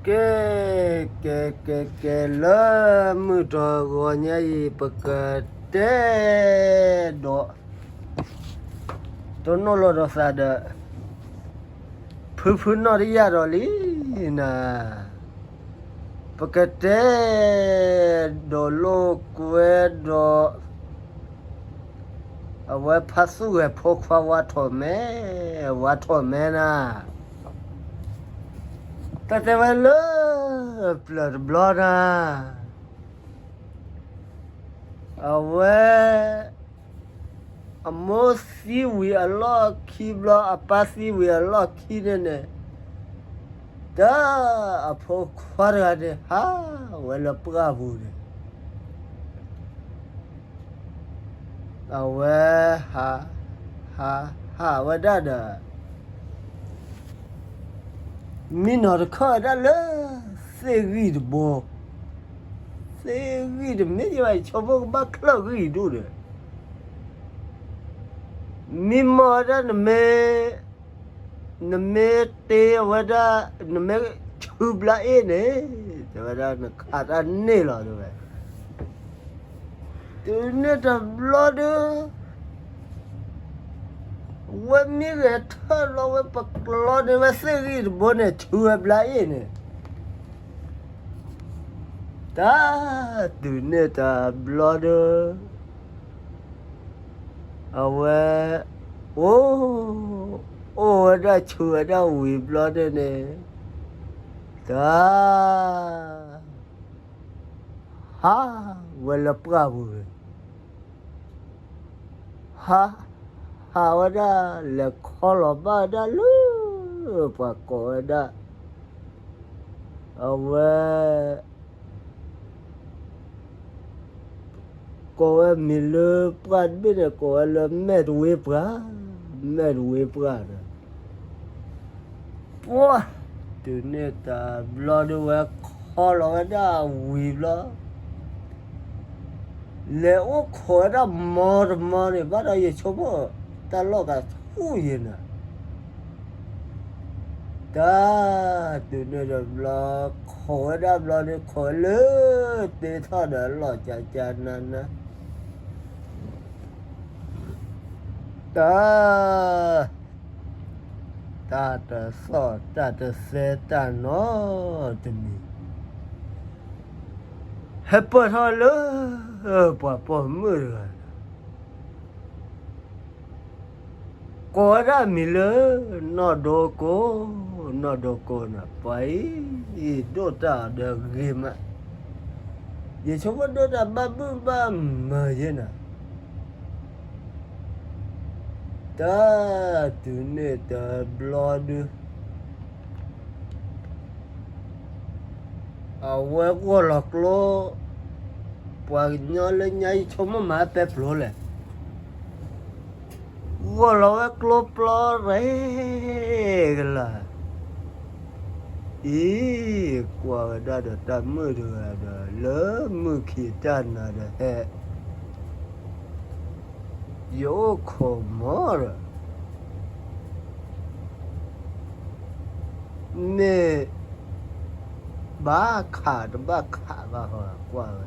ကဲ, ကဲ, ကဲ, ကဲ, လၢမုၢ်တဂီၤညါအံၤ ပကတဲဒီး တနီၤလီၤဒီးသးဒီး ဖုဖုနီၢ်တယၢ်ဒီးလံနၤ, ပကတဲဒီးလိာ်ကွဲဒီး အဝဲဖါသူၣ်ဂဲၤဖိခွါဝါထီၣ်မဲ, ဝါထီၣ်မဲနၤ, တၢ်တဲဝဲလၢ ပျၢၤတဘျီနၤ, အဝဲ အမိၢ်သံဝံၤအလီၢ်ခံဘျီ အပၢ်သံဝံၤအလီၢ်ခံန့ၣ်န့ၣ်, တၢ်အဖိခွါတဂၤန့ၣ် ဟးဝဲလၢပှၢ်ပူၤန့ၣ် အဝဲ ဟး, ဟး, ဟးဝဲဒၣ်ဒီး မံနီၤတခၢၣ်ဝဲဒၣ်လၢ သ့ၣ်ဂံၢ်တဘိ, သ့ၣ်ဂံၢ်တမ့ၢ်ယဘၣ် ယဆိကမိၣ်ကဘၣ်ချၢၣ်ဂံၢ်ဒိၣ်ဒီး မံမီၢ်ဝဲဒၣ် နမ့ၢ်တ့အဝဲဒၣ် နမ့ၢ်ဆူဘျါအ့ၣ်န့ၣ် တဲဝဲဒၣ် နခးတၢ်န့ၢ်လီၤတဲဝဲ. တုၤန့ၣ်တဘျီဒုး ဝဲမံဂဲၤထၢၣ်လီၤဝဲ ပကျီန့ၢ်ဝဲသ့ၣ်ဂံၢ်တဘိန့ၣ် ဆူဝဲဘျါအ့ၣ်န့ၣ်, တၢ်တုၤန့ၣ်တဘျီဒုး အဝဲ အိၣ်, အိၣ်ဝဲဒၣ်ဆူဝဲဒၣ်ဝံၤဘျီန့ၣ်န့ၣ်, တၢ် ဟးဝဲလၢပှၢ်ပူၤန့ၣ်, ဟး, ဟးဝဲဒၣ် လဲၤခီလီၤဘၣ်ဝဲဒၣ်လၢ ပှၤကိးဝဲဒၣ် အဝဲ ကိးဝဲမံၤလၢပှၢ်တဘ့ၣ်န့ၣ် ကိးဝဲလၢမဲာ်တဝ့ပှၢ်, မဲာ်တဝ့ပှၢ်ဒီး ပှၢ်, တုၤန့ၣ်တဘျီဒုးဝဲခီလီၤဝဲဒၣ်ဝံၤဘျီ လဲၤအိၣ်ခိးဝဲဒၣ်မီတမီန့ၣ် ဘၣ်ဒီးယဆိကမိၣ် တၢ်လီၢ်ကဆူၣ်ယဲနၤ, တၢ် တုၤန့ၣ်တဘျီ ခိးဝဲဒၣ်ဘျီဒုး ခိးဝဲလၢ တ့ထီၣ်ဒီးလီၢ်ကကနန တၢ် တၢ်တသီၣ်တၢ်တသဲတၢ်နီတမံၤ ဟဲပၢၢ်ထီၣ်လၢ ပှၤပိာ်မုၣ်တဂၤ ကိးဝဲဒၣ်မံၤလၢ နီၢ်ဒိကိ, နီၢ်ဒိကိန့ၣ် ပှၤအံၤ ဒိၣ်တၢ်ဒီးဂ့ၤမး, ယဆိကမိၣ်ဒိၣ်တၢ်ဘၣ်ဘုၣ်ဘၣ်မၢယဲနၤ, တၢ် တုၤန့ၣ်တဘျီဒုး အဝဲဂီၢ်လီၤကျိ ပှၤကညီလၢညါအံၤ ဆိကမိၣ်မၤပဲပျိလဲၣ်, ဂီၢ်လီၤဝဲကျိပျီရဲၣ်ကလာ်, အံၤ ကွၢ်ဝဲဒၣ်ဒီးတၢ်မုာ်တဂၤဒီး လၢမုၢ်ခံးတၢ်နၤဒီးဟဲ ယအိၣ်ခိးမီဒီး မ့ၢ်ဘၣ်ခးတဘၣ်ခးဘၣ်ဃီကွၢ်ဝဲ,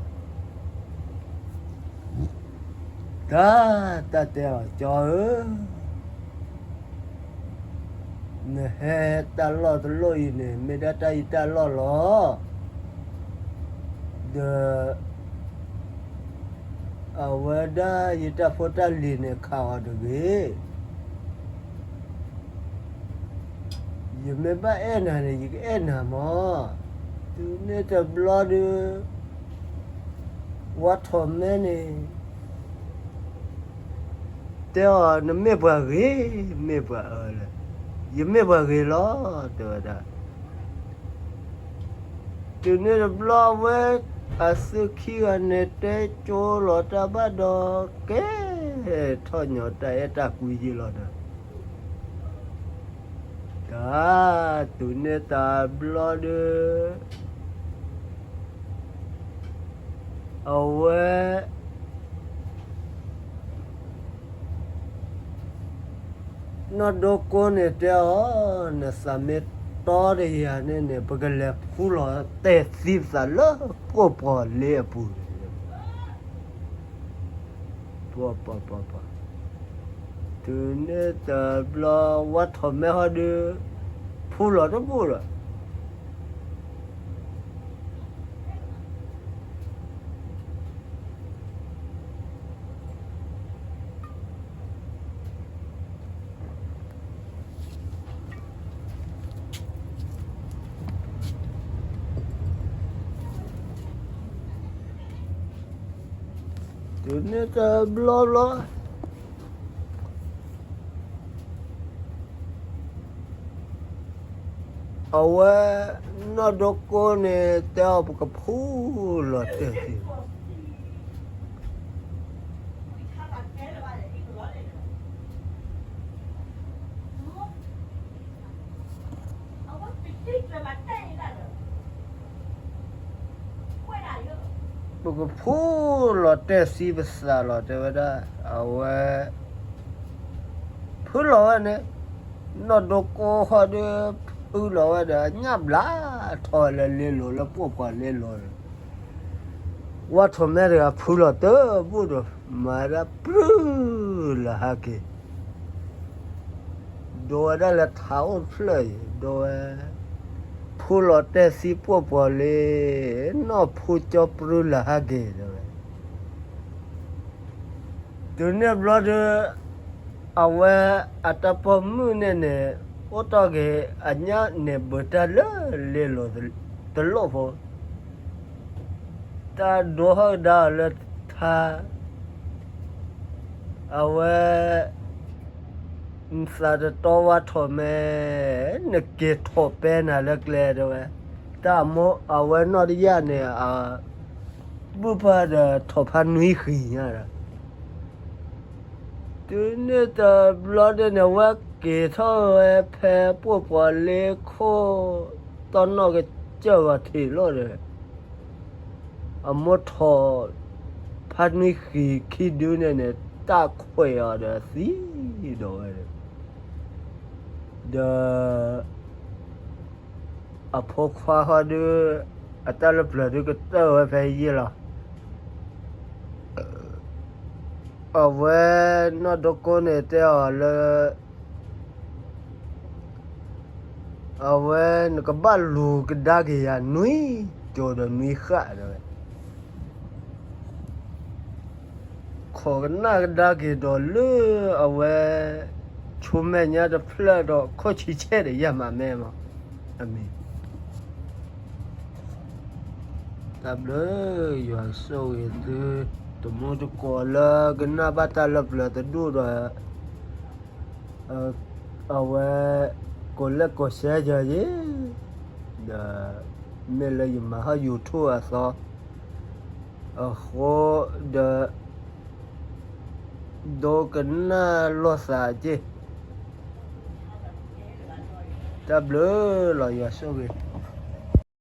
တၢ် တၢ်တဲအီၤ ကၠီဧၢ, နဟဲတၢ်လီၢ်တလီၢ်အံၤန့ၣ် မ့ၢ်ဒၣ်တၢ်အံၤတၢ်လီၢ်လီၤ, ဒီး အဝဲဒၣ်ယတၢ်ဖိတၢ်လံၤန့ၣ် ခးအီၤတဂ့ၤ, ယမ့ၢ်ဘၣ်အဲၣ်နၤန့ၣ် ယကအဲၣ်နၤမး, တုၤန့ၣ်တဘျီဒုး ဝါထီၣ်မဲန့ၣ် တဲအီၤ နမ့ၢ်ပှၤဂ့ၤ မ့ၢ်ပှၤအၢလဲၣ်, ယမ့ၢ်ပှၤဂ့ၤလီၤ တဲဝဲဒၣ်. တုၤန့ၣ်တဘျီဝဲ အသုခံဂၤန့ၣ် တဲကၠိလီၤတၢ်ဘၣ်ဒီး ကဲထီၣ်ညီတၢ်အဲၣ်တၢ်ကွံယံလီၤဒီး တၢ် တုၤန့ၣ်တဘျီဒီး အဝဲ နီၢ်ဒိကိန့ၣ်တဲအီၤ နသးမ့ၢ် တီတယၤန့ၣ်န့ၣ် ပကလဲၤဖူလီၤတဲာ်သံပသးလၢပှိၢ်ပှီၤလ့အပူၤန့ၣ်, တုၤန့ၣ်တဘျီ ဝါထီၣ်မဲဟီဒုး ဖူလီၤတဘူၣ်ဒီး တုၤန့ၣ်တဘျီဘျီ အဝဲ နီၢ်ဒိကိန့ၣ် တဲအီၤပကဖူလီၤတဲာ်သံ ပကဖူလီၤတဲာ်သံပသးလီၤ တဲဝဲဒၣ် အဝဲ ဖုလီၤဝဲန့ၣ်, နီၢ်ဒိကိဃီဒီး ဖုလီၤဝဲဒီး အညၣ်ဘျါထီၣ်လၢလ့လိၤ လၢပှိၢ်ပှီၤလ့လိၤန့ၣ်, ဝါထီၣ်မဲတဂၤဖုလီၤတဘူၣ်ဒီး မၤဒၣ်ပြုၢ်လၢဟဲက့ၤ ဒိးဝဲဒၣ်လၢထးအိၣ်တဖျၢၣ်အံၤ ဒိးဝဲ, ဖူလီၤတဲာ်သံပှိၢ်ပှီၤလ့, နီၢ်ဖူကၠီပြုၢ်လၢဟဲက့ၤ တဲဝဲ. တုၤန့ၣ်ဘျီဒီး အဝဲအတၢ်ပိာ်မုၣ်န့ၣ်န့ၣ် အိၣ်တ့ၢ်က့ၤအညၣ်န့ၣ် ဘၢတၢ်လၢလ့လိၤတလိၣ်ဖိ တၢ်ဒိဟီၣ်ကဒါအီၤလၢထါ, အဝဲ နသးတတီဝါထီၣ်မဲ, နက့ၤထီၣ်ပဲနၤလၢကျဲ တဲဝဲ, တၢ်အမိၢ်အဝဲနီၢ်တယၢ်န့ၣ် အ ဘုၣ်ပၢ်ဒီးထီၣ်ဖးနွံဃံညါဒီး, တုၤန့ၣ်တဘျီဒဲးန့ၣ် ဝဲက့ၤထီၣ်ဝဲဖဲပှိၢ်ပှီၤလ့ခိၣ် တီၢ်နီၣ်ကစၢၢ်ဂီၤထံးလီၤဒီး အမိၢ်ထီၣ်ဖးနွံဃံခံဒုန့ၣ်န့ၣ် တၢ်ခွဲးအီၤဒီးသံဒီးဝဲဒီး ဒီး အဖိခွါဃီဒုး အတၢ်လၢပျၢၤဒုးကတၢၢ်ဝဲဖဲယံာ်လီၤ. အဝဲနီၢ်ဒိကိန့ၣ်တဲအီၤလၢ အဝဲနကဘၣ်လူၤကဒါက့ၤယၤနွံကၠိၤဒီးနွံဃၣ် တဲဝဲ ခိးကနၣ်ကဒါက့ၤဒီးလၢအဝဲ ဆိမဲာ်ညါတဖျၢၣ်ဒီး ခိၣ်ဆံဆဲးဒီးယဲၢ်မး မ့ၢ်မး အမံၤ တၢ်ဘျုး ယွၤဆိၣ်ဂ့ၤသု တမူတကိးလၢကနၣ်ဘၣ်တၢ်လၢပျၢၤတဒူၣ်ဒီး အဝဲ ကိးလဲၣ်ကိးစဲယၤယ့ ဒီး မ့ၢ်လၢယမၤဟီၣ် YouTube အသီ အဃိဒီး ဒိကနၣ်လိာ်သးက့ၤ တၢ်ဘျုးလီၤ ယွၤဆိၣ်ဂ့ၤ